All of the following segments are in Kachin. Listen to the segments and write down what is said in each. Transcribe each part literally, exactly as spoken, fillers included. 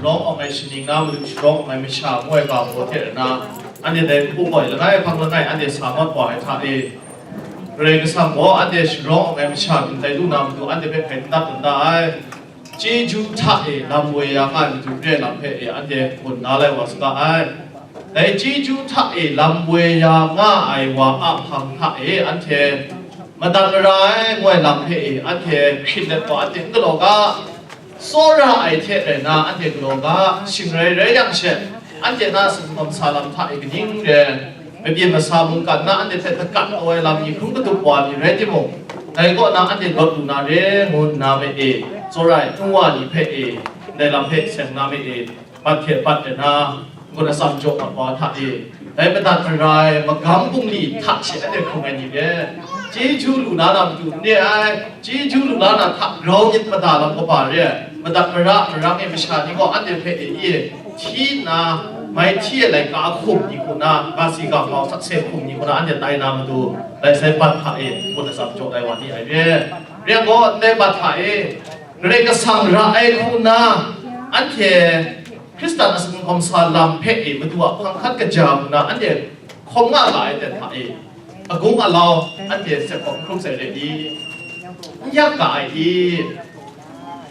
Sharawng awng ai shaning na matu sharawng awng ai masha ngu ai ga hpaw hte rana, anhte dai hku gaw langai hpang langai anhte sa mat wa ai hta e, Karai Kasang gaw anhte sharawng awng ai masha ntsa lu na matu anhte hpe hkai n dat n da ai. Chyeju hta e lam woi ya nga ai matu re ai lam hpe e anhte gun da lai wa saga ai. Dai chyeju hta e lam woi ya nga ai wa a hpang hta e anhte madat mara ai ngu ai lam hpe e anhte hkrit let wa anhte n galaw ga, tsawra ai hte rai nna anhte galaw ga, shing rai rai yang she, anhte na sumgawm sa lam hta e kaning re, mabyin masa mungkan na anhte hpe dakat kau ai lam mi hkrum kadup wa mi rai timung, dai kaw na anhte lawt lu na re ngu nna me e, tsawra ai n wa ni hpe e, ndai lam hpe seng na me e, bat hte bat ai na, n-gun atsam jaw mat wa hta e, dai madat mara ai magam bungli hta she anhte hkrung ai ni re, chyeju lu na na matu n re ai, chyeju lu la na hta grau myit mada lam kaba re ai, madat mara marang e masha ni gaw anhte hpe e i, hti nna, mai hti ai laika hkum ni hku na, ga si ga mau sakse hkum ni hku na anhte tai na matu, dai sai bat hta e n-gun atsam jaw ai wa ni ai re. Re ai gaw, ndai bat hta e, Karai Kasang ra ai hku na, anhte Hkristan a sumgawm sa lam hpe e matu a hpang hkan kaja nna anhte hkawm nga ga ai ten hta e, agung alau anhte sep hkawm hkrum sai re i, n yak ga ai i,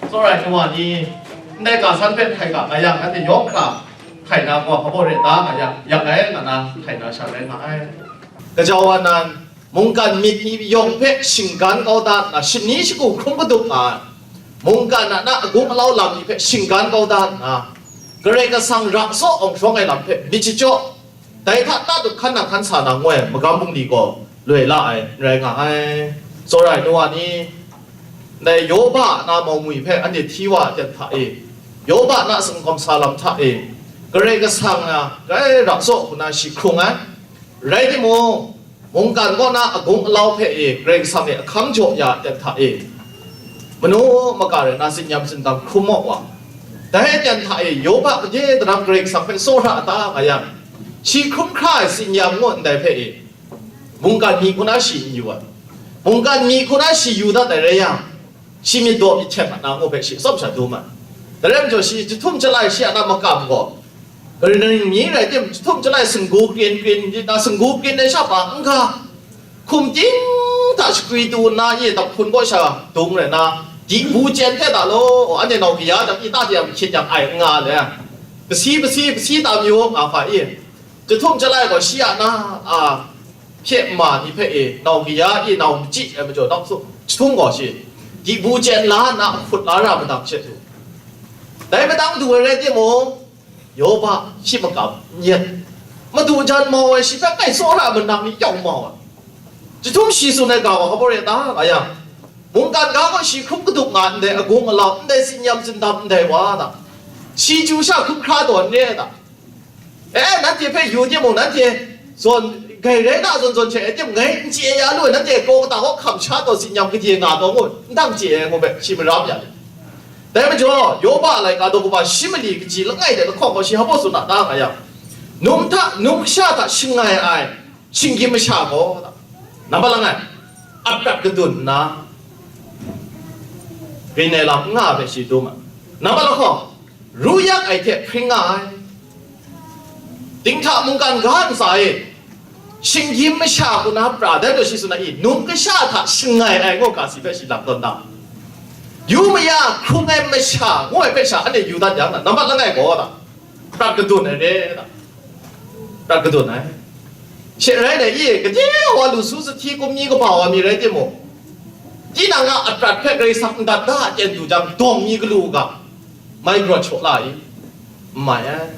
tsawra ai nu wa ni, ndai ga san hpe hkai ga nga yang, anhte yawng hkra hkai na gaw hpa baw re ta nga yang, yak ai nga na hkai na sha rai nga ai. Gaja wa nan, mungkan myit ni yawng hpe shinggan kau da nna, shani shagu hkrum kadup nga ai. Mungkan a na agung alau lam ni hpe shinggan kau da nna, Karai Kasang ra tsaw awng shawng ai lam hpe myit shachyaw, dai hta tadu hkan na hkan sa na ngu ai magam bungli gaw loi la ai, n rai nga ai. Tsawra ai nu wa ni, ndai Yoba na mawngwi hpe anhte hti wa ai ten hta e, Yoba na sumgawm sa lam hta e, Karai Kasang a grai ra tsaw hku na shi hkrung ai. Rai timung, mungkan kaw na agung alau hpe e Karai Kasang e ahkang jaw ya ai ten hta e, manu maka rai na tsin-yam tsindam hkrum maw wa? Dai ten hta e Yoba gade daram Karai Kasang hpe tsawra a ta nga yang, shi hkrum hkra ai tsin-yam ngu ndai hpe e, mungkan mi hku na shi n yu ai. Mungkan mi hku na shi yu dat ai rai yang, shi myit daw myit hten mat na ngu hpe shi tsawm sha dum ai. Dai rai majaw shi jahtum jalai shi a na makam gaw, kaning mi rai tim, jahtum jalai singgu krin krin di na, singgu krin ai sha pa n ga, hkum ting hta shakwi tu nna, ye dap hpun kaw sha dung rai nna, di bu chyen hte da law, anhte nau kaya jang i ta de a mahkyit yang ai n nga le, kasi, kasi, kasi tam yu nga hpa i, jahtum jalai gaw shi a na a hpye ma ni hpe e, nau kaya i nau machyi ai majaw, nau su jahtum gaw shi, di bu chyen la nna, ahkut la ra madang she du. Dai madang du ai rai timung, Yoba shi makam n yet. Madu jan mau ai shi hpe kai tsawra manang ni yawng mau ai. Jahtum shi tsun ai ga wa hpa baw re ta nga yang, mungkan ga gaw shi hkrum kadup nga ndai agung alau, ndai tsin-yam tsindam ndai wa ta? Shi chyu sha hkrum hkra taw n re ta? E, nanhte hpe yu timung, nanhte zawn, grai rai na zawn zawn hte e tim ngai n chye ya lu ai, nanhte kraw kata kaw hkam sha taw, tsin-yam gade nga taw ngu, n dang chye ai ngu hpe shi maram ya. Dai majaw, Yoba laika daw kaba shi mali kaji langai de lahkawng gaw shi hpa baw tsun a ta nga yang, num hta, num kasha hta shangai ai shinggyim masha gaw, nambat langai, aprat kadun nna, rin ai lam n nga ai hpe shi dum ai. Nambat lahkawng, ru yak ai hte hpring nga ai. Dinghta mungkan ga ntsa e, shinggyim masha hku na pra, dai gaw shi tsun ai, num kasha hta shangai ai ngu ga si hpe shi lam tawn da. Yu maya hkrung ai masha ngu ai hpe sha anhte yu dat yang na, nambat langai gaw da, prat kadun ai re da, prat kadun ai. She rai nna, i, gade wa lu su sahti kum mi kaba wa mi rai timung, tinang a aprat hpe Karai Kasang n dat da a ten du jang, dawng mi galu u ga, mai grawt shaw la i? N mai ai.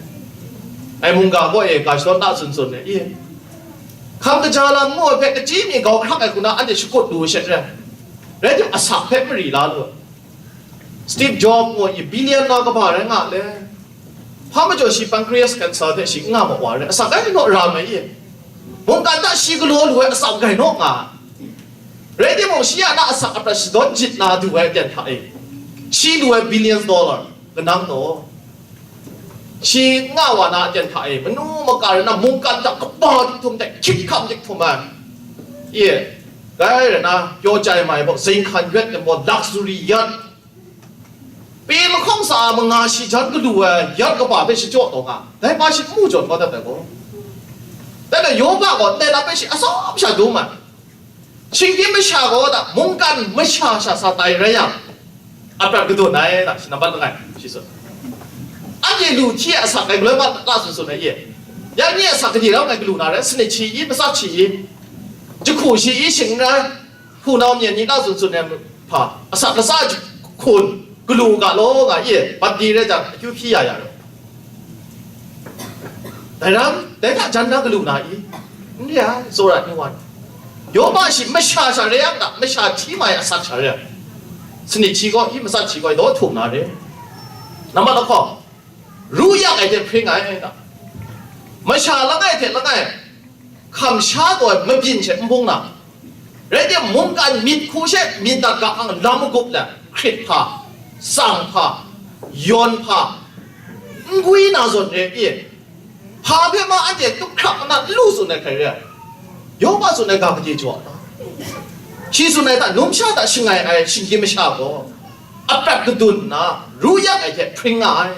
Ai mungga gaw e, ga shadawn na tsun tsun ai, i, hkam kaja lam ngu ai hpe kachyi mi gau hkrak ai hku na anhte shakut lu ai she rai. Rai timung, asak hpe mari la lu ai. Steve Jobs ngu i, billion na kaba rai nga le. Hpa majaw shi pancreas cancer hte shi n nga ma wa rai, asak gai naw ra mai i. Mungkan hta shi galaw lu ai asak gai naw nga. Rai timung, shi a na asak aprat shadawn jit na du ai aten hta e, shi lu ai billions dollar kanang taw, shi nga wa na aten hta e, manu maka rai na mungkan hta kaba diktum hte hkyit hkam diktum ai, i, rai rai na, pyaw chyai mai baw, zing hkan yawt ai baw, luxury yacht, Pe lahkawng sa a manga shi jan galu ai yat kaba hpe shachyaw taw nga, dai hpa shi n mu jawn kau dat ai gaw. Dai hpe Yoba gaw ndai lam hpe shi atsawm sha dum ai. Shinggyim masha gaw da, mungkan masha sha sa tai rai yang, aprat kadun ai da, shi nambat langai, shi tsun. Anhte lu hti ai asak ai galoi ma la tsun tsun ai e. Yang ni asak kaji rau ngai galu na rai, sanit shi i, matsat shi i, jahku shi i, shing n rai, hpunau myen ni la tsun tsun ai hpa, asak latsa jahkun, galu ga law nga i, bat di rai jang, akyu hpyi ya ya rai. Dai ram, dai hta jan da galu na i? N re ai, tsawra ai nu wa ni. Yoba shi masha sha re yang da, masha hti mai asak sha re yang. Sanit shi gaw, i matsat shi gaw, daw htum na re. Nambat lahkawng, ru yak ai hte hpring ai da. Masha langai hte langai, hkam sha taw ai mabyin she n bung na. Rai timung, mungkan myit hku she myit dat ga ang lam magup let, hkrit hpa, tsang hpa, yawn hpa, n gwi na zawn re i? Hpa hpe ma anhte tup hkrap nna n lu tsun ai hkrai re ai. Yoba tsun ai ga gade jaw ai ta? Shi tsun ai hta, numsha hta shangai ai shinggyim masha gaw, aprat kadun nna, ru yak ai hte hpring nga ai.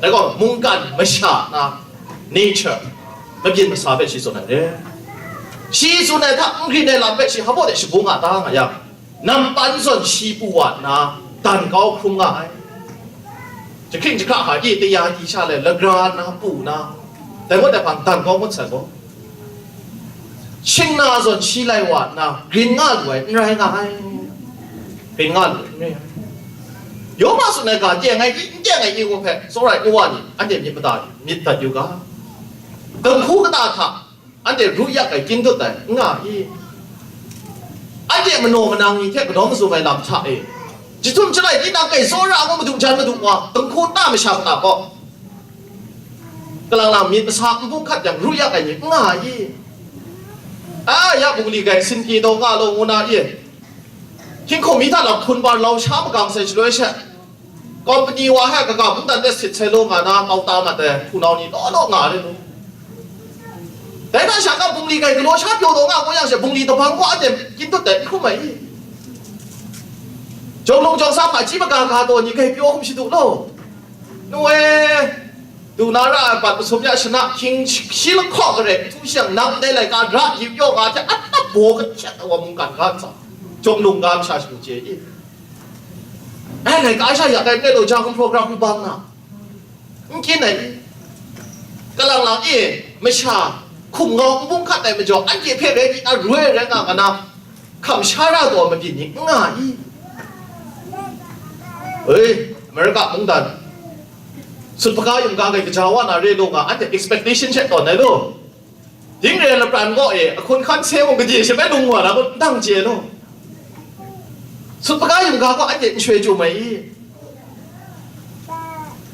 Dai gaw, mungkan masha na, nature, mabyin masa hpe shi tsun ai re. Shi tsun ai hta n grin ai lam hpe shi hpa baw de shagu nga ta nga yang, nampan zawn shi pu wa nna, dan kau hkrum nga ai. Jahkring jahkra hka i taya di sha le, lagra na, pu na, dai mawt dai hpang dan kau ngut sai gaw, shing na zawn shi lai wa nna, grin nga lu ai n rai nga ai. Grin nga lu ai n rai ai. Yoba tsun ai ga teng ai i, n teng ai i, wa hpe tsawra ai nu wa ni, anhte myit mada, myit dat yu ga. Dinghku kata hta, anhte ru yak ai, kyin dut ai, n nga i? Anhte manaw manang ni hte kanaw mazum ai lam hta e, jahtum jalai tinang kai tsawra ngu madu jan madu wa, dinghku nta masha mata gaw, kalang lang myit masa n bung hkat yang ru yak ai ni n nga i? A, ya bungli gai sinpyi taw nga law ngu na i? Hkinghkung mi hta lam hkun bar lau sha magang sai shaloi she, Kompani wa hpe kaga mungdan de sit sai law nga na, kau ta mat ai hpunau ni law law nga ai law. Dai hta sha ga bungli gai galaw sha pyaw taw nga, ngu yang she, bungli dabang gaw anhte kyin dut ai n hkrum ai i? Jawng lung jawng sa hpaji maga ga taw ni gai pyaw hkum shadu law. Nu e, du na ra ai bat masum ya shana hkying shi lahkawng gare, htu shang nang ndai laika ra yu pyaw nga hte, a baw kahtet ai wa mungkan ga ntsa, jawng lung ga masha shadu chye i? Ai, laika sha yak ai n rai law, ja hkum program hku bang na, n kyin ai i? Kalang lang e, masha hkum ngau n bung hkat ai majaw, anhte hpe rai di na, roi rai nga nga na, hkam sha ra taw mabyin ni n nga i? Oi, America mungdan, sut hpaga yum ga gai kaja wa na re law nga, anhte expectation she tawn ai law. Ding re ai lapran gaw e, ahkun hkan se mung kaji she bai lung wa na kun dang chye law. Sut hpaga yum ga gaw anhte n shoi chyu mai i?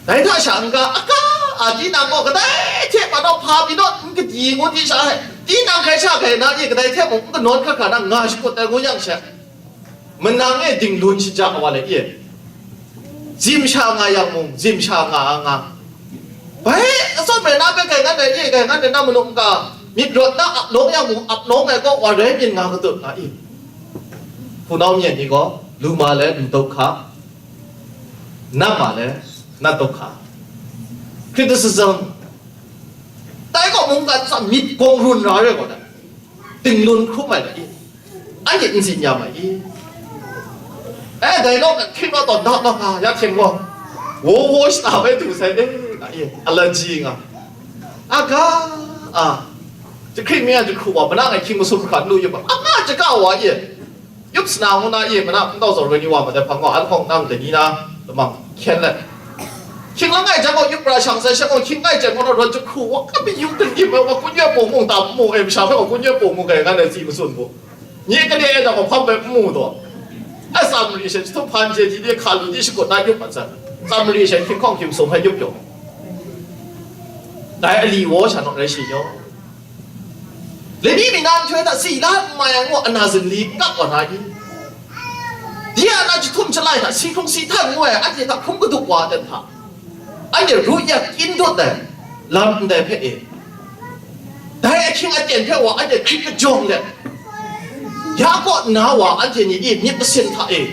Dai hta sha n ga, a ga, a tinang gaw kadai hte manaw hpa pyi naw n kadi ngu di sha ai, tinang hkrai sha hkrai na i, kadai hte mung n kanawn hkra hkra na nga shakut ai ngu yang she, manang e dinglun shaja wa let ye. Zim sha nga yang mung, zim sha nga a nga. Bai, atsawm rai na hpe kai ngan rai ye, kai ngan rai na manu n ga, myit rawt na ap nawng yang mung, ap nawng ai kaw wa rai byin nga katut nga i? Hpunau myen ni gaw, lu ma le, lu dawk hka, nat ma le, nat dawk hka. Criticism. Dai gaw mungkan tsam myit gawng run ra re gaw dai. Dinglun hkrum ai ga i? Anhte n tsin ya ma i? Eh, dai gaw hkrit wa tawn da na ga, ya hkying gaw, wo wo shata bai du sai, eh, nga i, allergy nga. A ga, a, jahkring mi a jahkru wa, mana ngai hkying masum hkra n lu yup ai, a ga jahka wa i? Yup sana ngu na i, mana hpungtau zawn rai ni wa ma dai hpang gaw, an hkawng nang dai ni na lamang hkyen let, hkying lang ai jang gaw yup ra shang sai, sha gaw hkying kai jen gaw na rawt jahkru wa, ka mi yung dingdim ai wa, kun yawt pung mung tam n mu, eh, masha hpe gaw kun yawt pung mung kai, ngan ai tsi matsun bu. Nye kade e jang gaw hpam bai n mu taw. Ai tsam mari she, jahtum hpan je di de hka lu di shakut na yup mat sai. Tsam mari she, hkying hkawng hkying sum hpe yup yaw. Dai ali waw sha naw rai shi yaw. Lani mi na nhtoi hta si la n mai ai ngu, ana zinli n kap wa na i? Di a na jahtum jalai hta si hkrung si htan ngu ai, anhte hta hkrum kaduk wa ai ten hta, anhte ru yak kyin dut ai lam ndai hpe e, dai ahkying aten hpe wa anhte hkrit kajawng let, ya kaw nna wa anhte ni i myit masin hta e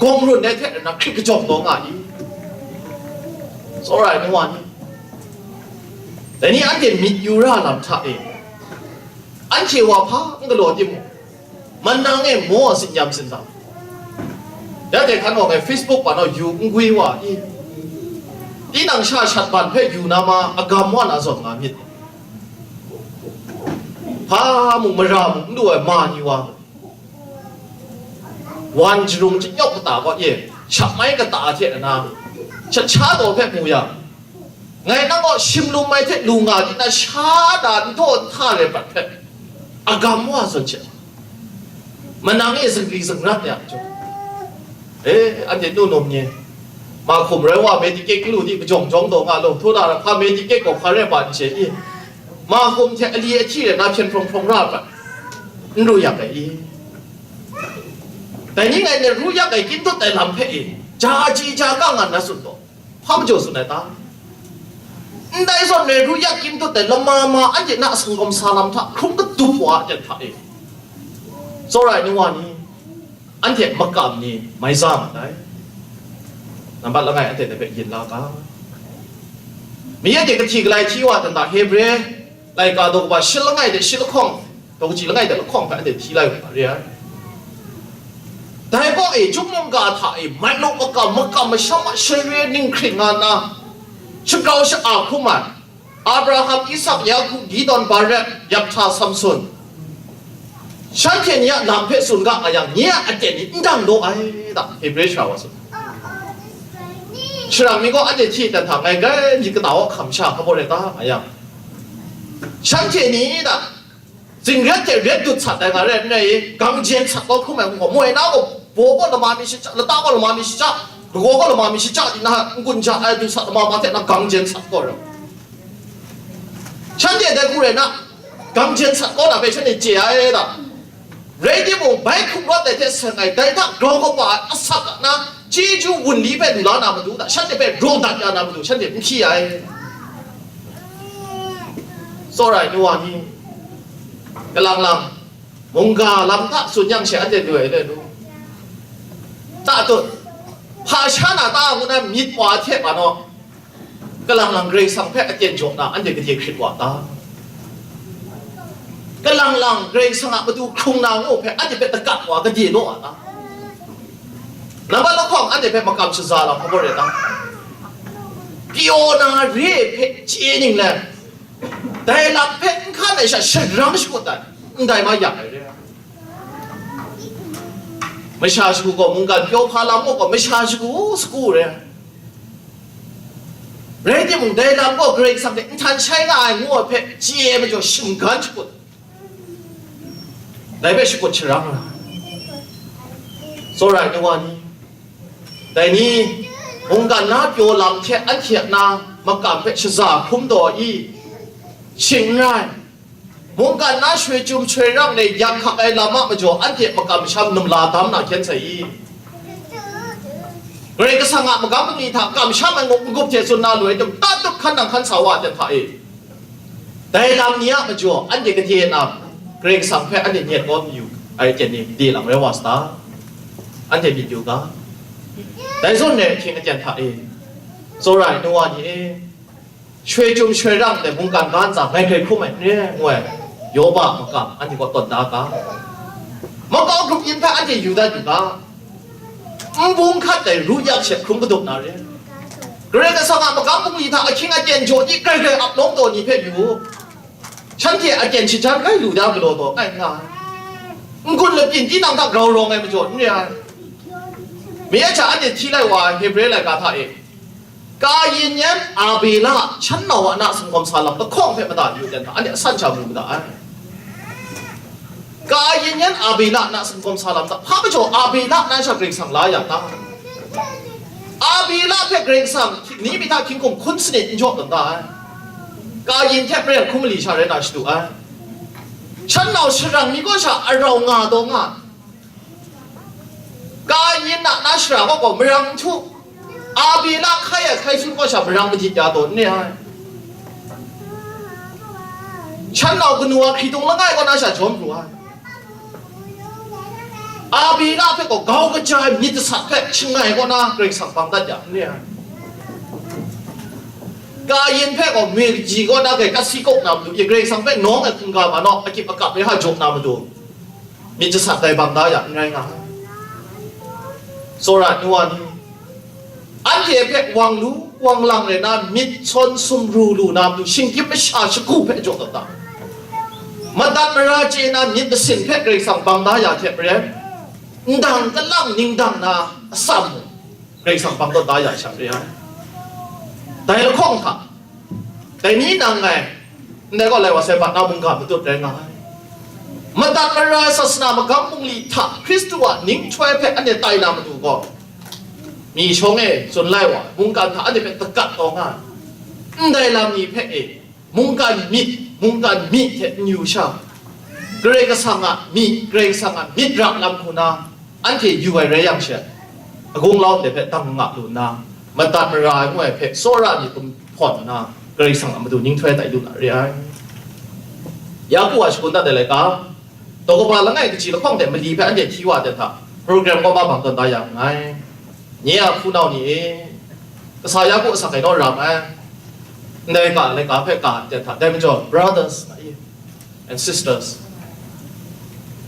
gawng run ai hte rana hkrit kajawng taw nga i? Tsawra ai nu wa ni, dai ni anhte myit yu ra lam hta e, anhte wa hpa n galaw timung, manang e maw tsin yam tsin dang, ya de hkan gaw ngai Facebook pa naw yu n gwi wa i, tinang sha shat ban hpe yu na ma agam wa na zawn nga myit. Hpa mung mara mung n lu ai ma ni wa, wan jarung chyawk kata kaw e, shap mai kata hte na, shat sha taw hpe mu yang, ngai nang kaw shim lum ai hte lu nga di na sha da n taw n hta re prat hpe, agam wa zawn hte, manang e zingri zingrat ya chyawm, e, anhte nu num ni, mahkum rai wa medicate lu di, kajawng jawng taw nga lu, htu na ra hpa medicate gaw hpa rai pa n chye i, mahkum hte ali ahti rai na hpyen hprawng hprawng ra prat, n ru yak ai i? Dai ni ngai na ru yak ai kyin dut ai lam hpe e, ja ji ja kang nga na tsun taw, hpa majaw tsun ai ta? Ndai zawn re ru yak kyin dut ai lama ma anhte na sanggawm sa lam hta hkrum kadup wa ai hta e, tsawra ai nu wa ni, anhte makam ni mai za mat ai. Nambat langai anhte dai hpe yin la ga. Mi anhte kahti galai hti wa dan da, Hebre laika daw kaba shi langai de shi lahkawng, daw kaji langai de lahkawng hpe anhte hti lai u ga re ai. Dai gaw e, chyum mungga hta e, mai law makam, makam masham a share ning hkring nga nna, shagrau sha-a hkrum ai, Abraham, Isak, Yaku, Gideon, Barak, Yephtha, Samson, shanhte ni a lam hpe tsun ga nga yang, nye a aten ni n dang law ai da, Hebre sara wa tsun. Shara mi gaw anhte hti dan hta ngai grai myit kata wa hkam sha hkabawt rai ta nga yang, shanhte ni da, zingret hte ret dut sat ai nga rai nna, gang jen sat kau hkrum ai hku gaw, moi na gaw, baw gaw lama mi shaja, lata gaw lama mi shaja, lagaw gaw lama mi shaja di na, n-gun ja ai du sat lama ma hte na gang jen sat kau ai. Shanhte dai hku rai na, gang jen sat kau na hpe shanhte chye ai da. Rai timung, bai hkum rawt ai hte seng ai, dai hta grau kaba ai asak a na, chyeju wunli hpe lu la na matu hta, shanhte hpe raw dat ya na matu, shanhte n hpyi ai. Tsawra ai nu wa ni, kalang lang, mungga lam hta tsun yang she anhte lu ai le lu. Ta tut, hpa sha na ta ngu na myit wa hte pa naw, kalang lang Karai Kasang hpe aten jaw na anhte gade hkrit wa ta? Kalang lang Karai Kasang a matu hkrung na ngu hpe anhte hpe dagat wa gade law a ta? Nambat lahkawng anhte hpe makam shaza lam hkabawt rai ta? Pyaw na re hpe chye ning let, dai lam hpe n hkan ai sha sharang shakut ai, ndai ma yak ai re ai. Masha shagu gaw mungkan pyaw hpa lam gaw masha shagu sagu re ai. Rai timung, dai lam gaw Karai Kasang hte nhtan shai nga ai ngu ai hpe chye ai majaw shinggan shakut, dai hpe shakut sharang ai. Tsawra ai nu wa ni, dai ni, mungkan na pyaw lam hte anhte a na makam hpe shaza hkrum taw i? Shing n rai. Mungkan na shoi chyum shoi rang le yak hkak ai lam a majaw anhte makam sham num la dam na hkyen sai i? Karai Kasang a magam bungli hta kamsham ai ngu n-gup hte tsun na lu ai hte mung, tatut hkan nang hkan sa wa ai hte hta e, dai lam ni a majaw anhte gade na Karai Kasang hpe anhte nyet kawm yu ai hte ni de lang rai wa sa ta? Anhte myit yu ga. Dai zawn re ahkying aten hta e, tsawra ai nu wa ni e, shoi chyum shoi rang de mungkan ga ntsa ngai hkrai hkrum ai n re ai, ngu ai, Yoba a makam anhte kaw tawn da ga. Makau grup yin hpe anhte yu dat yu ga. N bung hkat ai ru yak she hkrum kadup na re. Karai Kasang a magam bungli hta ahkying aten jaw di grai grai ap lawm taw ni hpe yu u. Shanhte aten shajan rai lu da galaw taw, ngai nga ai. N-gun labyin tinang hta grau rawng ai majaw n re ai. Mi a hta anhte hti lai wa ai Hebre laika hta e, Kayin yan Abela, shan nau a na singkawm sa lam lahkawng hpe mada yu dan hta, anhte asan sha mu mada ai. Kayin yan Abela na singkawm sa lam hta, hpa majaw Abela na sha Karai Kasang la ya ta? Abela hpe Karai Kasang ni mi hta hkying hkum hkun sanit n jaw tawn da ai. Kayin hte Abela hkum mali sha rai na shadu ai. Shan nau sharang mi kaw sha arau nga taw nga. Kayin a na shara kaw gaw marang n htu, Abela hkai ai hkai sun kaw sha marang madit ya taw n re ai. Shan nau kanu a hkritung langai kaw na sha jawm pru ai. Abela hpe gaw grau kaja ai myit dasat hpe shangai kaw na Karai Kasang bang dat ya n re ai. Kayin hpe gaw, mi kaji kaw na grai kasi kau na matu, ya Karai Kasang hpe nawng ai hkungga ma naw, akip akap re ha jaw na matu, myit jasat dai bang da ya n rai nga ai. Tsawra ai nu wa ni, anhte hpe wang lu, wang lang rai na, myit sawn sumru lu na matu, shinggyim masha shagu hpe jaw dat ta. Madat mara chye na myit masin hpe Karai Kasang bang da ya hte maren, ndang kalang ningdang na atsam mung, Karai Kasang bang tawn da ya shang re ai. Dai lahkawng hta, dai ni nang ngai, ndai gaw lai wa sai, bat na mungga matut rai nga ai. Madat mara ai sasana magam bungli hta Hkristu a ninghtoi hpe anhte tai na matu gaw, mi shawng e tsun lai wa, mungkan hta anhte hpe dagat taw nga ai. Ndai lam ni hpe e, mungkan myit, mungkan myit hte n yu sha, Karai Kasang a myit, Karai Kasang a myit ra lam hku na anhte yu ai rai yang she, agung lau ndai hpe dang nga lu nna, madat mara ai ngu ai hpe tsawra ni kum hpawn nna, Karai Kasang a matu ninghtoi tai lu na re ai. Yaku a shagun dat ai laika, daw kaba langai kaji lahkawng hte mali hpe anhte hti wa ai hta, program kaw ma bang tawn da ya nngai. Nye a hpunau ni e, kasa Yaku asak e naw ram ai, ndai ga laika hpe ga ai hta, dai majaw, brothers, nga i, and sisters,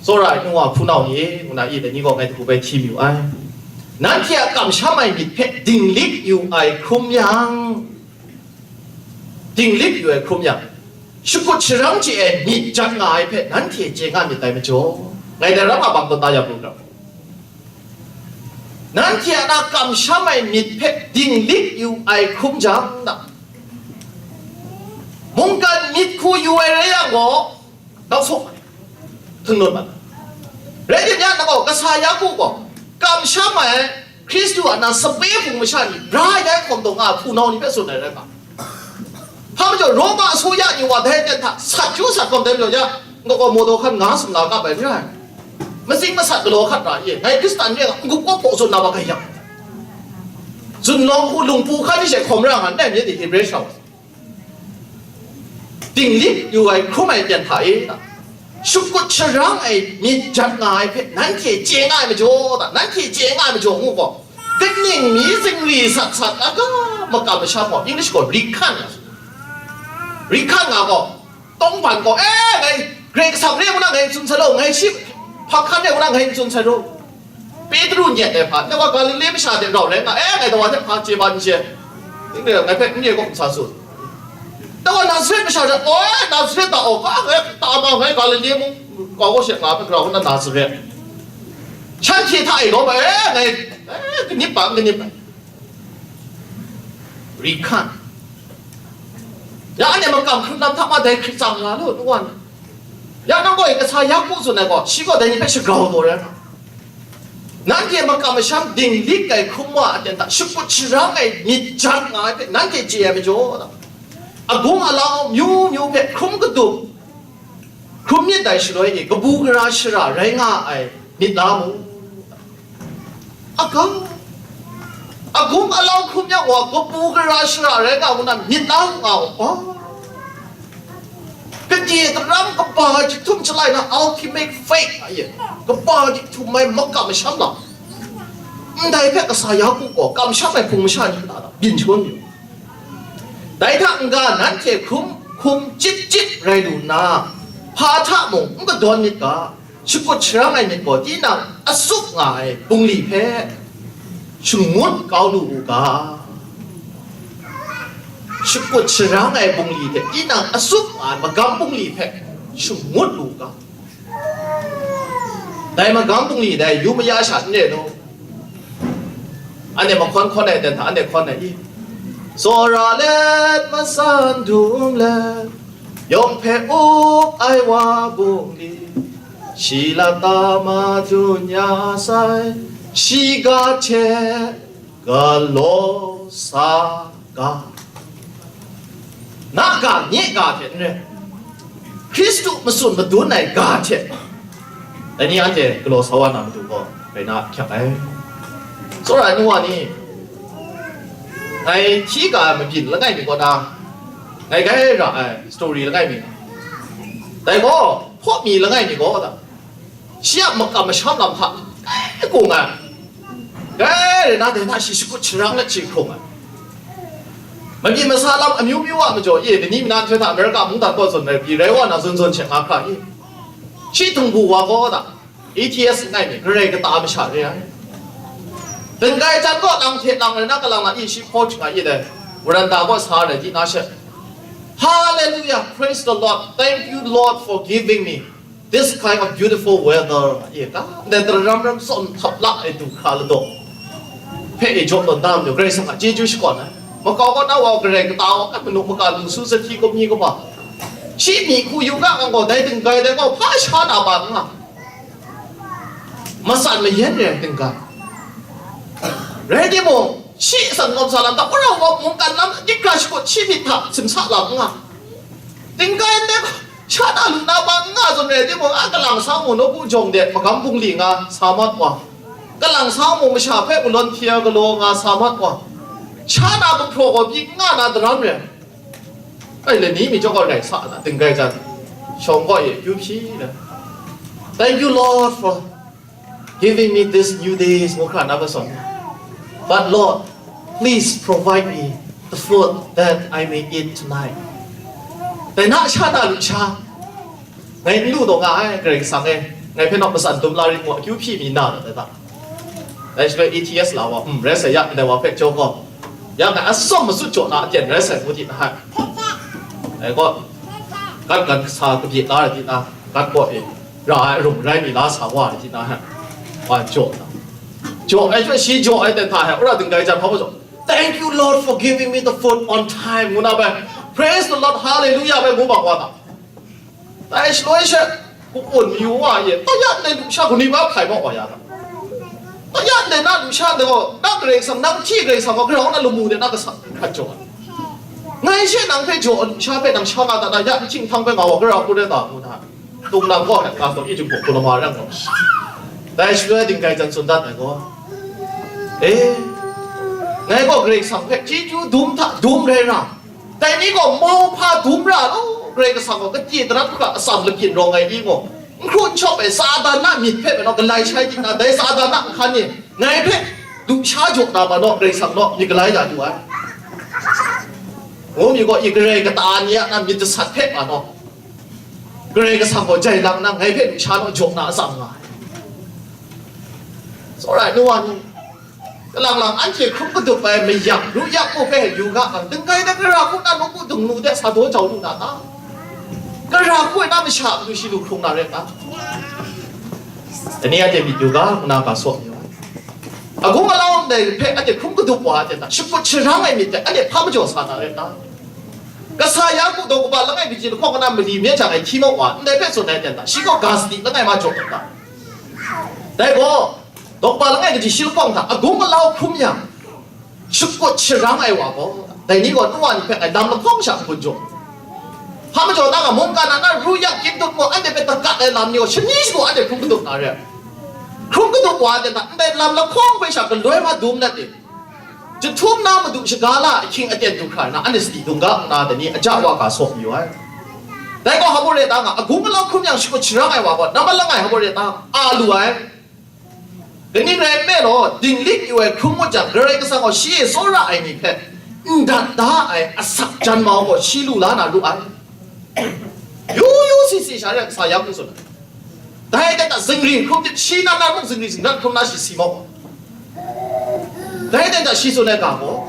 tsawra ai nu wa hpunau ni e, ngu na i, dai ni gaw ngai hku bai hti mayu ai. Nanhte a kamsham ai myit hpe dinglik yu ai hkrum yang, dinglik yu ai hkrum yang, shakut sharang chye ai myit jat nga ai hpe nanhte chye nga myit dai majaw, ngai dai ram a bang tawn da ya pru ga. Nanhte a na kamsham ai myit hpe dinglik yu ai hkrum jang na, mungkan myit hku yu ai rai yang gaw, nau sawk ai, htung nawn mat ai. Rai tim yang, nang gaw kasa Yaku gaw, kamsham ai Hkristu a na sape hpung masha ni bra ai hkawm taw nga ai hpunau ni hpe tsun ai rai nga. Hpa majaw, Roma asuya ni wa dai ten hta sat chyu sat kawm dai majaw ya, ngai gaw mawdaw hkan nga sumla kap ai n rai. Matsing masat galaw hkat ra ye, ngai Hkristan re nga, n-gup kawp hpaw tsun na wa kai yang, zunlawng hku lungpu hkan ni she hkawm ra nga n rai, myit ni Hebre shau. Dinglik yu ai hkrum ai ten hta e, shakut sharang ai myit jat nga ai hpe nanhte chye nga ai majaw ta, nanhte chye nga ai majaw ngu gaw, kaning mi zingri sat sat, aga, makam masham gaw, English gaw, rihkan nga, rihkan nga gaw, tawngban gaw, e, ngai Karai Kasang re ngu na ngai n tsun sai law, ngai shi hpa hkan re ngu na ngai n tsun sai law. Petru nyet ai hpa, ngai wa Galile masha hte rau rai nga, e, ngai dawa hte hpa chye ban n chye, ngai hpe n re gaw n sa tsun. Ngai wa Nazaret masha hte, oi, Nazaret da, o, ka ngai ta ma, ngai Galile mung kau gaw she nga hpe grau nna Nazaret. Shanhte hta e lawm ai, e, ngai, e, kanip ba, kanip ba. Rihkan. Ya anhte makam hkrun lam hta ma dai hkrit tsang nga lu, nu wa ni. Ya nang gaw kasa Yaku tsun ai gaw, shi gaw dai ni hpe shagrau taw rai nga. Nanhte makam masham dinglik ai hkrum wa aten hta shakut sharang ai myit jat nga ai hpe nanhte chye ai majaw, agung alau myu myu hpe hkrum kadum, hkrum myit dai shaloi e, kabu gara shara rai nga ai myit la mu. Aga, agung alau hkrum yang gaw, kabu gara shara rai nga ngu na myit la nga u, a, kade daram kaba jahtum shalai na ultimate faith a ye, kaba jahtum ai makam masham lam, ndai hpe kasa Yaku gaw kamsham ai hpung masha ni hta na byin shangun yu. Dai hta n-ga nanhte hkrum hkum chyit chyit rai lu nna, hpa hta mung n kadawn myit ga, shakut sharang ai myit gaw tinang a tsup nga ai bungli hpe shangut kau lu u ga, shakut sharang ai bungli hte tinang a tsup nga ai magam bungli hpe shangut lu u ga. Dai magam bungli dai yu maya sha n re law, anhte mahkawn hkawn ai ten hta anhte hkawn ai i? Tsawra let, matsan dum let, yawng hpe up ai wa bungli, shi lata madun ya sai, shi ga hte galaw sa ga. Na ga, nye ga hte n rai, Hkristu matsun madun ai ga hte, dai ni anhte galaw sa wa na matu gaw, rai na ahkyak ai. Tsawra ai nu wa ni, ngai hti ga ai mabyin langai mi kaw na, ngai gai ra ai story langai mi, dai gaw hpaw mi langai mi gaw, shi a makam masham lam hta, kai kung ai, kai rai na, dai hta shi shakut sharang let shi hkrung ai. Mabyi masa lam amyu myu a majaw e, lani mina nhtoi hta America mungdan kaw zawn ai pyi rai wa na zawn zawn she nga hkra i? Shi htingbu wa gaw da, A T S n ai mi, Karai kata masha re ai. Dinggai jan gaw lang hte lang rai na kalang la i, shi hpaw hkra i dai, veranda gaw sa rai di na she, Hallelujah, praise the Lord, thank you Lord for giving me this kind of beautiful weather, nga ye ka, ndai tara ram ram tsawm htaplak ai du hkra ladaw hpe e jaw tawn da majaw, Karai Kasang a chyeju shakawn ai. Makau kaw na wa, Karai kata wa, ai manu maka lu su, sahti kawmyi kaba, shi myi hku yu ga ngang gaw, dai dinggai dai gaw hpa sha na ba n nga, matsan mayan re ai dinggai. Rai timung, shi atsam ngawm sa lam hta, wora wa mungkan lam dikra shakut shi myit hta simsa lam n nga. Dinggai ndai gaw, sha na lu na ba n nga zawn rai timung, a kalang sa mung nawku jawng de magam bungli nga sa mat wa, kalang sa mung masha hpe galawn hpyi galaw nga sa mat wa, sha na gumhpraw gaw pyi n nga na daram re ai. Ai, lani mi chyawm gaw rai sa na, dinggai jan shawng gaw e kyu hpyi na, Thank you, Lord, for giving me this new day, ngu hkra na masawng. But Lord, please provide me the food that I may eat tonight. Dai na sha na lusha, ngai n lu taw nga ai, Karai Kasang e, ngai hpe naw matsan dum la rit ngu, akyu hpyi mi na, dai ta. Dai shaloi A T S la wa, um, rai sai ya, ndai wa hpe jaw gaw, ya ngai atsawm matsut jaw na aten rai sai ngu di na hai. Dai gaw, gat gan sa kabye la ai di na, gat gaw e, ra ai rung rai mi la sa wa ai di na hai. Wa jaw na. Jaw ai hpe shi jaw ai ten hta hai, wora dinggai jan hpa gaw jaw, "Thank you, Lord, for giving me the food on time," ngu na bai, "Praise the Lord, hallelujah," bai ngu bang wa ta. Dai shaloi she, ku-un mayu wa ye, taya ndai lusha kani ba hkai maw wa ya ta? Taya ndai na lusha ndai gaw, na Karai Kasang, nang hti Karai Kasang gaw, grau na lamu de na kasa hkrat jaw ai. Ngai she nang hpe jaw ai lusha hpe nang sha nga ta na, ya n hkying htang hpe nga wa gara hku rai ta ngu na. Tung nang gaw hkrat nga taw, i jung hku lama rang gaw. Dai shaloi dinggai jan tsun dat ai gaw, e, ngai gaw Karai Kasang hpe chyeju dum hta dum rai ra, dai ni gaw mauhpa dum ra law, Karai Kasang gaw kachye daram hkra atsam labyin rawng ai i gaw, n hkru n shawp ai Satan a myit hpe bai naw galai shai di na, dai Satan a nhkan e ngai hpe lusha jaw na ma naw, Karai Kasang naw myit galai ya du ai. Ngu mi gaw, i Karai kata ni a na myit jasat hpe ma naw, Karai Kasang gaw jai lang na, ngai hpe lusha naw jaw na atsam nga ai. Tsawra ai nu wa ni, kalang lang anhte hkrum kadup ai mayak, ru yak mu hpe yu ga yang, dinggai na gara hku na nawku dung nu de sa daw jau lu na ta? Gara hku na masha matu shi lu hkrung na rai ta? Dai ni anhte myit yu ga, ngu na ga saw yu ai. Agung alau ndai hpe anhte hkrum kadup wa ai ten ta, shakut sharang ai myit hte anhte hpa majaw sa na rai ta? Kasa Yaku daw kaba langai kaji lahkawng na mali mi jang ai hti maw wa, ndai hpe tsun ai ten ta, shi gaw ga sadi langai ma jaw ta? Dai gaw, daw kaba langai kaji shi lahkawng hta agung alau hkrum yang, shakut sharang ai wa gaw, dai ni gaw nu wa ni hpe ngai lam lahkawng sha n-gun jaw. Hpa majaw ta nga, mungkan a na ru yak kyindut gaw, anhte hpe dagat ai lam ni gaw, shani shagu anhte hkrum kadup na re ai. Hkrum kadup wa ai ten ta, ndai lam lahkawng hpe sha galoi ma dum nat e. Jahtum na madu shaga la ahkying aten du hkra na, anhte sadi dung ga nna, dai ni aja wa ga saw mayu ai. Dai gaw, hpa majaw ta nga, agung alau hkrum yang shakut sharang ai wa gaw, nambat langai hpa majaw ta nga, a lu ai. Kaning rai nme law, dinglik yu ai hkrum ngut jang, Karai Kasang gaw shi e tsawra ai ni hpe n dat da ai asak jan mau gaw shi lu la na ru ai. Yu yu si si sha re ai kasa ya hku tsun ai. Dai ten ta zingri hkrum tit, shi nan nan muk zingri zingrat hkrum na shi si mau. Dai ten ta shi tsun ai ga gaw,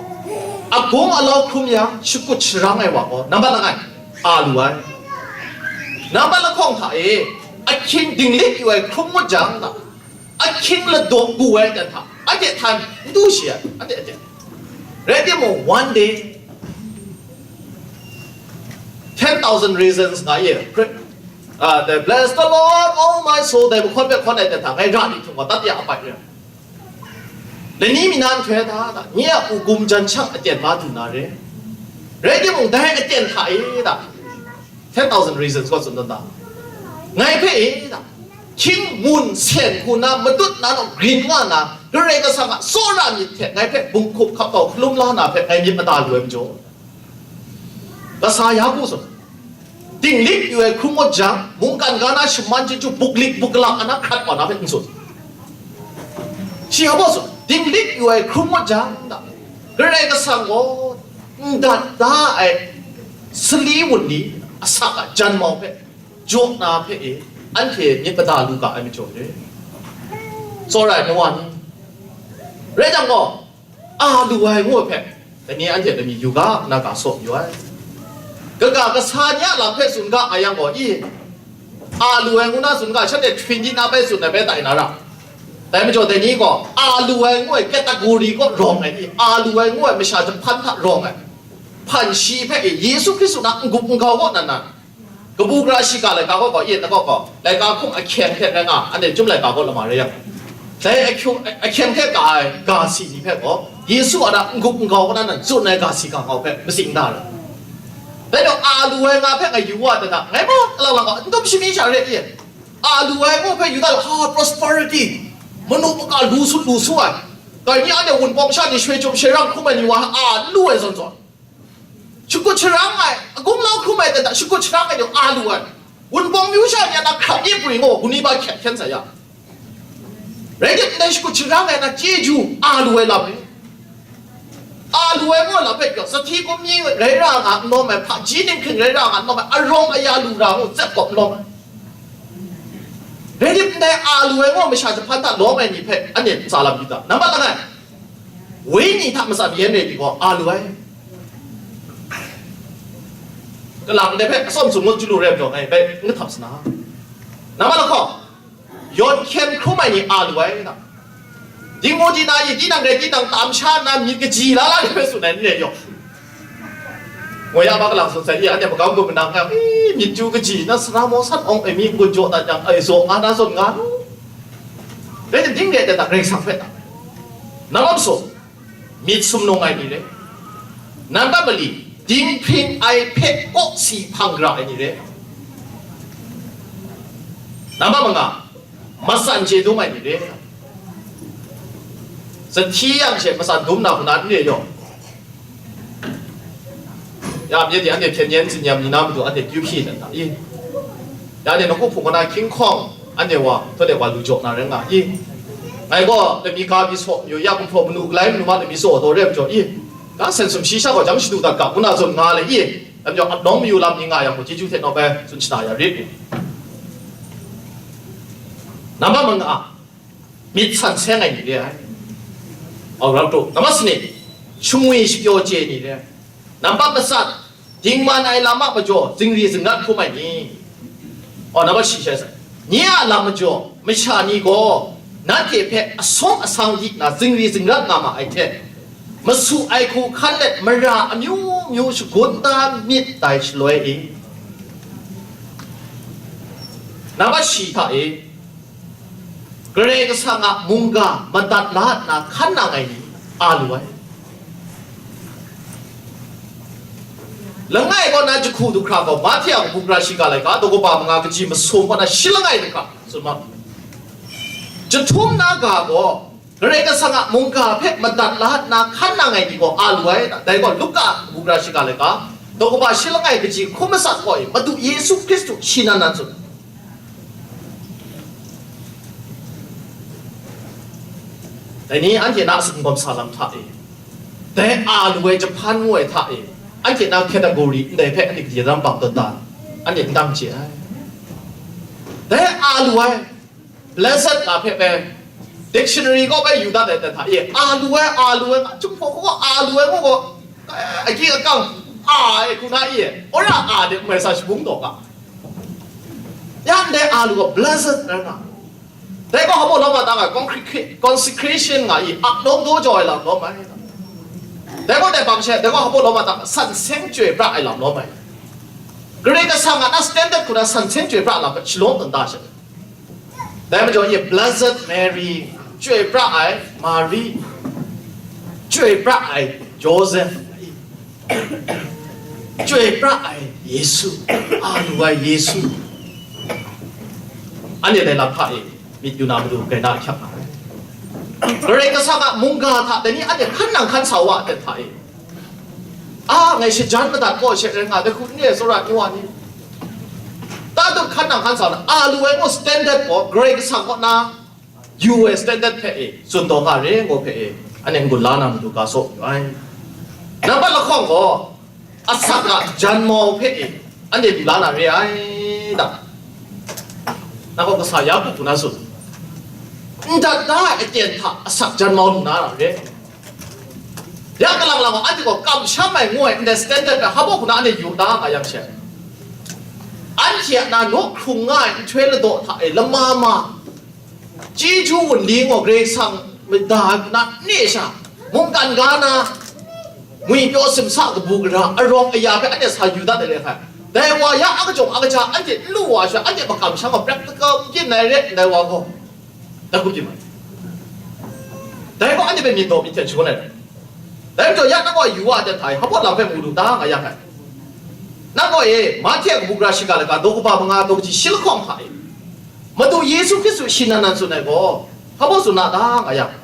agung alau hkrum yang shakut sharang ai wa gaw, nambat langai, a lu ai. Nambat lahkawng hta e, ahkying dinglik yu ai hkrum ngut jang ta, ahkying ladaw bu ai ten hta, anhte htan n du shi ai, anhte, anhte. Rai timung, one day, ten thousand reasons nga ye, ah, the, "Bless the Lord, oh my soul," dai mahkawn hpe hkawn ai ten hta, ngai ra ni htung gaw, tat ya apai re. Lani mi na nhtoi hta, ta, nye a u gum jan shang aten ma du na re. Rai timung, dai aten hta e, ta, ten thousand reasons gaw tsun dan da. Ngai hpe e, ta, hkying mun sen hku na, matut na naw grin nga na, Karai Kasang a tsawra myit hte ngai hpe bunghkup hkap kau hkalum la na hpe ngai myit mada lu ai majaw, kasa ya hku tsun. Dinglik yu ai hkrum ngut jang, mungkan ga na shaman chyeju buklik buklak ana hkrat wa na hpe n tsun. Shi hpa tsun, dinglik yu ai hkrum ngut jang, ta, Karai Kasang gaw n dat da ai sali wunli asak a janmau hpe, jaw na hpe e, anhte myit mada lu ga ai majaw re. Tsawra ai nu wa ni, rai jang gaw, a lu ai ngu ai hpe, dai ni anhte lami yu ga, na ga saw yu ai. Kaga kasa ni a lam hpe tsun ga nga yang gaw, i, a lu ai ngu na tsun ga, shanhte hpyin di na bai tsun ai bai tai na ra. Dai majaw dai ni gaw, a lu ai ngu ai category kaw rawng ai ni, a lu ai ngu ai masha jahpan hta rawng ai hpan shi hpe e, Yesu Hkristu na n-gup n-gau kaw nan nan, kabu gara shiga laika kaw gaw, e, na kaw gaw, laika hkum ahkyeng hte rai nga, anhte Chyum laika kaw lama rai yang, dai ahkyung, ahkyeng hte ka ai ga si ni hpe gaw, Yesu a na n-gup n-gau kaw nan nan tsun ai ga si ga ngau hpe matsing da ai. Dai gaw, a lu ai nga hpe ngai yu wa ta hta, ngai ma lang lang gaw, n dum shami sha re, e. A lu ai ngu hpe Yuda, ha, prosperity, manu maka lu sut lu su ai, dai ni anhte wunpawng sha ni shoi chyum shoi rang hkrum ai ni wa a lu ai zawn zawn, shakut sharang ai, agumlau hkrum ai, dai hta shakut sharang ai ni a lu ai, wunpawng myu sha ni a na hkrap ni pring gaw, guni ba hkyen hkyen sa ya. Rai tim ndai shakut sharang ai na chyeju a lu ai lam ni, a lu ai ngu lam hpe gaw, sahti gummi rai ra nga n lawm ai, hpaji ninghking rai ra nga n lawm ai, arawng aya lu ra ngu tsep kawp n lawm ai. Rai tim ndai a lu ai ngu masha jahpan hta lawm ai ni hpe anhte ntsa lam yu ta. Nambat langai, wenyi hta matsan yen rai ni gaw a lu ai. Kalang de hpe atsawm sumngut chyu lu rai majaw, ngai bai n kahtap sa na. Nambat lahkawng, yawn hkyen hkrum ai ni a lu ai na. Dingmu dina i, tinang rai tinang tam sha nna myit kaji la la ni hpe tsun ai n re yaw. Ngoi ya ba kalang tsun sai, i, anhte magam gun manang nga, i, myit chyu kaji na, sara maw san awng ai mi n-gun jaw dat yang, ai zaw nga na zawn nga nu. Rai tim, ding re ai dan hta Karai Kasang hpe ta. Nambat masum, myit sumnung ai ni re. Nambat mali, dinghpring ai hpe kawsi hpang gara ai ni re. Nambat manga, matsan chye dum ai ni re. Sahti yang she matsan dum na hku na n re yaw. Ya, myit de anhte hpyen yen tsin-yam ni na matu anhte kyu hpyi dan ta i? Ya, anhte nawku hpung kaw na hkying hkawng anhte wa, htaw de wa lu jaw na rai nga i? Ngai gaw lami ga mi saw mayu ya, gumhpraw manu galai manu ma lami saw daw re ai majaw i? Ga sen sumshi sha gaw jang shadu dat ga, ngu na zawn nga le i? Dai majaw, ap nawng mayu lam ni nga yang gaw, chyeju hte nawk ai tsun shana ya rit i? Nambat manga, myit san seng ai ni re ai. Au, rau tu. Nambat sanit, shangwi shapyaw chye ni re ai. Nambat matsat, dingman ai lam a majaw zingri zingrat hkrum ai ni. Au, nambat shi shai sai. Nye a lam majaw, masha ni gaw nanhte hpe asawng asang di nna zingri zingrat nga ma ai hte, masu ai hku hkan let mara amyu myu shagun da myit dai shaloi e. Nambat shi hta e, Karai Kasang a mungga madat la nna hkan nang ai ni a lu ai. Langai kaw na jahku du hkra gaw, Mahte a kabu gara shiga laika, daw kaba manga kaji masum kaw na shi langai du hkra, tsun ma. Jahtum na ga gaw, Karai Kasang a mungga hpe madat la nna hkan nang ai ni gaw a lu ai, dai gaw Luka kabu gara shiga laika, daw kaba shi langai kaji hkun matsat kaw e, Madu Yesu Hkristu shi nan nan tsun. Dai ni anhte na a sumgawm sa lam hta e, dai a lu ai jahpan ngu ai hta e, anhte na category ndai hpe anhte gade daram bang tawn ta, anhte n dang chye ai. Dai a lu ai, blessed nga hpe bai, dictionary kaw bai yu dat ai hta e, a lu ai, a lu ai, nga, Jinghpaw hku gaw a lu ai ngu gaw, eh, agyi akang a ai hku na e, wora a de n mai sa shabung taw ga. Ya ndai a lu gaw blessed rai nga. Dai gaw hpa baw lawm a ta nga, consecra-, consecration nga i, ap nawng daw jaw ai lam lawm ai. Dai gaw dai bang she, dai gaw hpa baw lawm a ta nga, san seng chyoi pra ai lam lawm ai. Karai Kasang a na standard hku na san seng chyoi pra lam hpe shalawm tawn da she. Dai majaw e, Blessed Mary, chyoi pra ai Mari, chyoi pra ai Joseph, chyoi pra ai Yesu, a lu ai Yesu. Anhte dai lam hta e myit yu na matu grai na ahkyak nga ai. Karai Kasang a mungga hta dai ni anhte hkan nang hkan sa wa ai hta e, a, ngai shajan madat gaw she rai nga, dai hku n re, tsawra ni wa ni. Tatut hkan nang hkan sa na, a lu ai ngu standard gaw, Karai Kasang kaw na yu ai standard hpe e, tsun taw nga re ngu hpe e, anhte n-gun la na matu ga saw yu ai. Nambat lahkawng gaw, asak a janmau hpe e, anhte lu la na re ai da. Na gaw kasa Yaku hku na tsun, ndat da ai aten hta asak janmau lu na ra re. Ya kalang lang gaw, anhte gaw kamsham ai ngu ai ndai standard hpe hpa hku na anhte yu da nga yang she, anhte a na naw hkrung nga ai nhtoi ladaw hta e lama ma, chyeju wunli gaw Karai Kasang mada ai hku na ne sha, mungkan ga na, ngwipyaw simsa kabu gara, arawng aya hpe anhte sa yu dat ai le hkai. Dai wa ya a kajawng a kaja anhte n lu wa sha, anhte makam shang gaw practical n byin ai re ndai wa gaw, dai hku byin ai. Dai gaw anhte hpe myit daw myit hten shangun ai rai. Dai majaw ya nang gaw yu wa ai hta e, hpa lam hpe mu lu ta nga ya hkai. Nang gaw e, Mahte a kabu gara shiga laga daw kaba manga daw kaji shi lahkawng hta e, Madu Yesu Hkristu shi nan nan tsun ai gaw, hpa tsun na ta nga yang,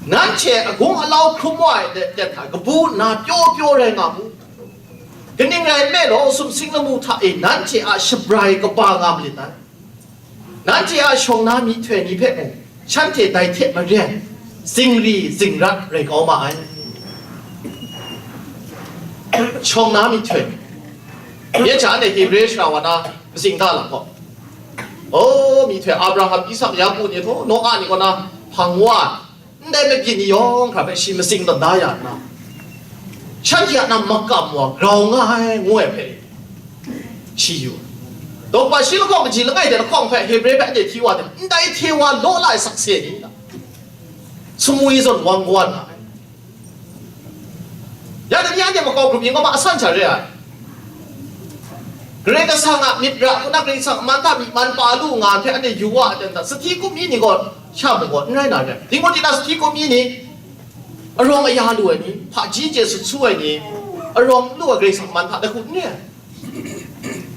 nanhte agung alau hkrum wa ai de, de hta kabu nna pyaw pyaw rai nga mu. Kaning rai nme law, sumsing lamu hta e nanhte a shabrai kaba nga malit ai. Nanhte a shawng na myihtoi ni hpe mung, shanhte dai hte maren, zingri zingrat rai kau ma ai. Shawng na myihtoi. Yen sha anhte Hebre shara wa na masing da lam gaw, o, myihtoi Abraham, Isak, Yaku ni htaw, Noa ni kaw na hpang wa, ndai mabyin ni yawng hkra hpe shi masing tawn da ya nna, shanhte a na makam wa grau nga ai, ngu ai hpe shi yu. Daw kaba shi lahkawng kaji langai de lahkawng hpe Hebre hpe anhte hti wa ai, ndai hte wa law la ai sakse ni, sumwi zawn wang wa nga ai. Ya dai ni anhte makau grup yin gaw ma asan sha re ai. Karai Kasang a myit ra hku na Karai Kasang a man hta myi man pa lu nga hte anhte yu wa ai ten hta, sahti kumi ni gaw sha mung gaw n rai na re ai. Dingmut di na sahti kumi ni, arawng aya lu ai ni, hpaji je sut su ai ni, arawng n lu ai Karai Kasang a man hta dai hku n re ai.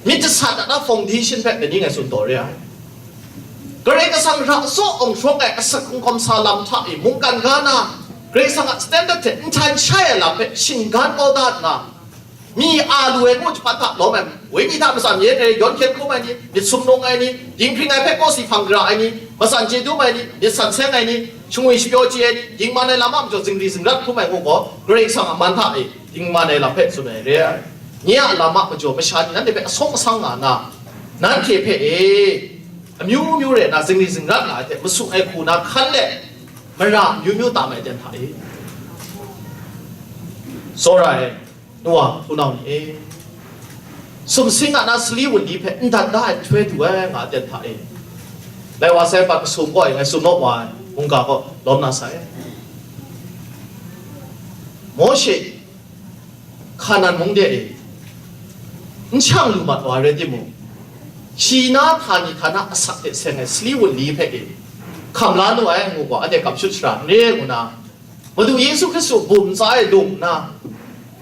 Myit jasat a na foundation hpe dai ni ngai tsun taw re ai. Karai Kasang ra tsaw awng hrawng ai asak hkungkawm sa lam hta e mungkan ga na, Karai Kasang a standard hte nhtan shai ai lam hpe shinggan kau da nna, mi a lu ai ngu jahpat hta lawm ai, wenyi hta matsan yen e yawn hkyen hkrum ai ni, myit sumnung ai ni, dinghpring ai hpe kawsi hpang gara ai ni, matsan chye dum ai ni, myit san seng ai ni, shangwi shapyaw chye ai ni, dingman ai lam a majaw zingri zingrat hkrum ai ngu gaw, Karai Kasang a man hta e dingman ai lam hpe tsun ai re ai. Nye a lam a majaw masha ni nanhte hpe asawng asang nga na, nanhte hpe e amyu myu re na zingri zingrat nga ai hte masu ai hku na hkan let, mara amyu myu tam ai ten hta e, tsawra ai nu wa hpunau ni e, sumsing a na sali wunli hpe n dat da ai nhtoi du ai nga ai ten hta e, lai wa sai pat masum gaw e ngai tsun naw wa ai mungga gaw lawm na sai. Mawshe Hkanan mung de e n shang lu mat wa rai timung, shi na htani htana asak hte seng ai sali wunli hpe e hkam la nu ai ngu gaw, anhte kamshut shara n re ngu na, Madu Yesu Hkristu bum ntsa e lung nna,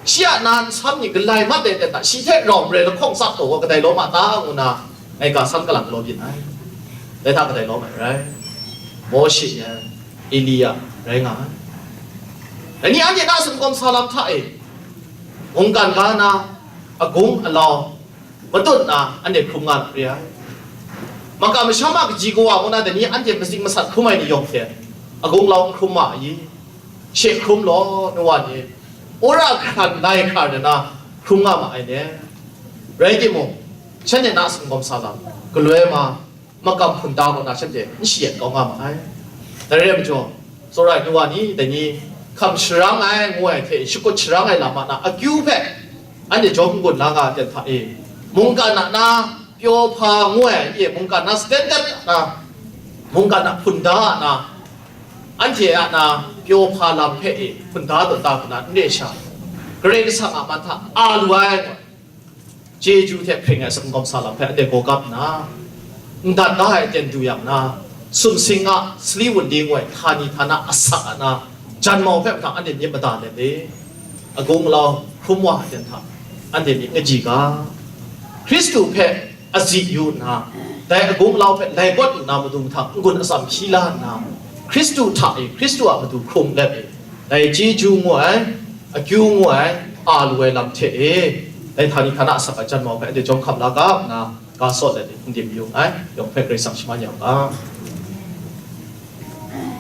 shi a na nsam ni galai mat ai ten hta, shi hte rau marai lahkawng tsap taw gaw kadai lawm a ta ngu na, ngai ga san kalang galaw byin ai. Dai hta kadai lawm ai rai. Mawshe yan, Elia rai nga ai. Dai ni anhte na sumkawm sa lam hta e, mungkan ga na, agung alau matut na anhte hkrum nga na re ai. Maka masham a kaji kawa ngu na dai ni anhte matsing masat hkrum ai ni yawng hte, agung lau n hkrum ma a i? She hkrum law, nu wa ni, wora hkran lai hkra na hkrum nga ma ai ne. Rai timung, shanhte na sumkawm sa lam, galoi ma, makam hkun ta kaw na shanhte n shayat kau nga ma ai. Dai rai majaw, tsawra ai nu wa ni, dai ni hkam sharang ai ngu ai hte shakut sharang ai lam a na akyu hpe anhte jawm n-gun la nga ai ten hta e, mungkan a na pyaw hpa ngu ai, e, mungkan na standard a na, mungkan a hpun da a na, anhte a na pyaw hpa lam hpe e hpun da tawn da hku na n re sha, Karai Kasang a man hta a lu ai, chyeju hte hpring ai sumkawm sa lam hpe anhte gaw gap nna, n dat da ai ten du yang na, sumsing a sali wunli ngu ai htani htana asak a na, janmau hpe mahtang anhte myit mada let e, agung alau hkrum wa ai ten hta, anhte myit kaji ga, Hkristu hpe azi yu nna, dai agung alau hpe lai kawt lu na matu mahtang n-gun atsam hpyi la nna, Hkristu hta e, Hkristu a matu hkrung let e, dai chyeju ngu ai, akyu ngu ai, a lu ai lam hte e, dai htani htana asak a janmau hpe anhte jawm hkam la ga nna, ga sawt let e, n dim yu nngai, yawng hpe Karai Kasang shaman ya u ga.